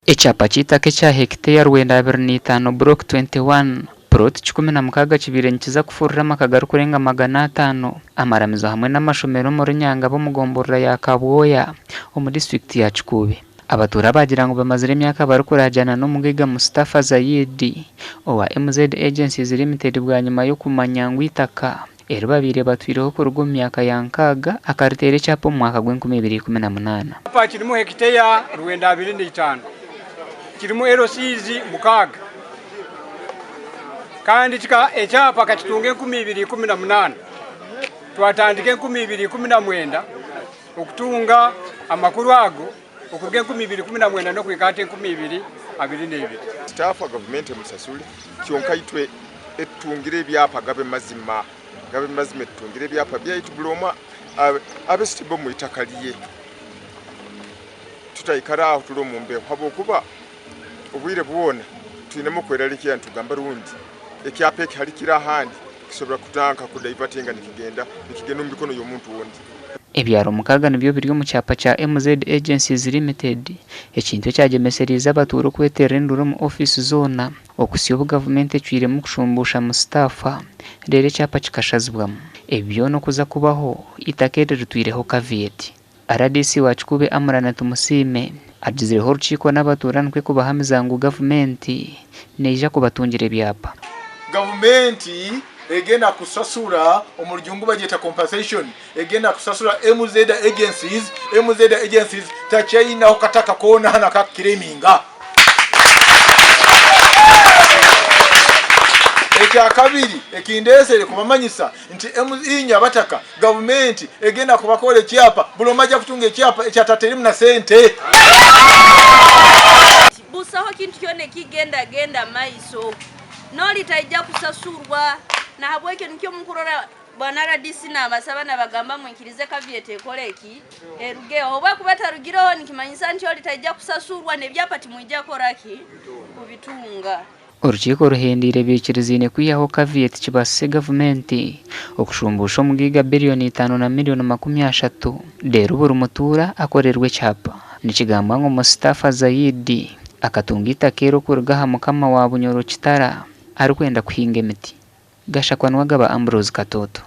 Ekyapa ky'eitaka ekya hekiteya 925 Block 21, Plot 16 kibaire nikiza kufurura amaka garikurenga 500, amaramizo hamwe n'amashomero omuri Nyangabo omu gomborora ya Kabwoya omu disiturikiti ya Kikuube. Abatuura baagira ngu bamazire emyaka barikuraagyana n'omugaiga Mustafa Zayid owa MZ Agencies Limited bwanyima y'okumanya ngu eitaka eri babaire batwireho kuruga omu myaka ya nkaaga akariteera ekyapa omu mwaka gw'enkumu ibiri ikumi na munaana. Ekyapa kirimu hekiteya 925, kirimu LCs 6 kandi ekyapa akakitunga 2018. Twatandika 2019 okutunga amakuru ago okuruga 2019 n'okuhika hati 2022. Sitaafu gavumenti emusasule kyonka itwe etutungire ebyapa gabe mazima, gabe mazima etutungire ebyapa byaitu buri omwe abe stable omu itaka rye tutaikara aho turi omu mbeho habwokuba obwire bwona twinemu okwerarikirira nitugamba rundi ekyapa eki hari kiri ahandi kisobora kutanka kudaivatinga nikigenda nikigenda omu mikono y'omuntu ondi. Ebyaro 6 nibyo biri omu kyapa kya MZ Agencies Limited, ekintu ekyagyemesereize abatuura okweterera enduru omu ofiisi zoona okuhitsya obu gavumenti ecwiremu kushumbuusha Mustafa reero ekyapa kikashazibwamu. Ebi byona okuza kubaho, eitaka eri ritwireho caveat. RDC wa Kikuube Amran Tumusiime agizireho orukiiko n'abatuura nikwo kubahamiza ngu gavumenti neija kubatungira ebyapa. Gavumenti egenda kusasura, omu rujungu bagyeta compensation, egenda kusasura MZ Agencies. MZ Agencies takyainaho kataka koona nakakukireminga. Ekyakabiri ekindesere kubamanyisa nti inywe abataka gavumenti egenda kubakora ekyapa, buri omwe aija kutunga ekyapa ekyataterimu na sente. Busaho kintu kyona ekigendagenda maiso, noli taija kusasurwa. Nahabwekyo nikyo mukurora bwana RDC nabasaba nabagamba mwikirize caveat ekore eki erugeho. Obu akuba etarugireho nikimanyisa nti oli taija kusasurwa n'ebyapa timwija kukora ki kubitunga. Orukiiko ruhendeire baikirizaine kwihaho caveat kibaasise gavumenti okushumbuusha omugaiga biriyoni itaano na miriyoni 30 reero buri mutuura akorerwe ekyapa. Nikigambwa ngu Mustafa Zayid akatunga eitaka eri okuruga aha mukama wa Bunyoro Kitara arikwenda kuhinga emiti. Gashakwa Niwagaba Ambrose Katooto.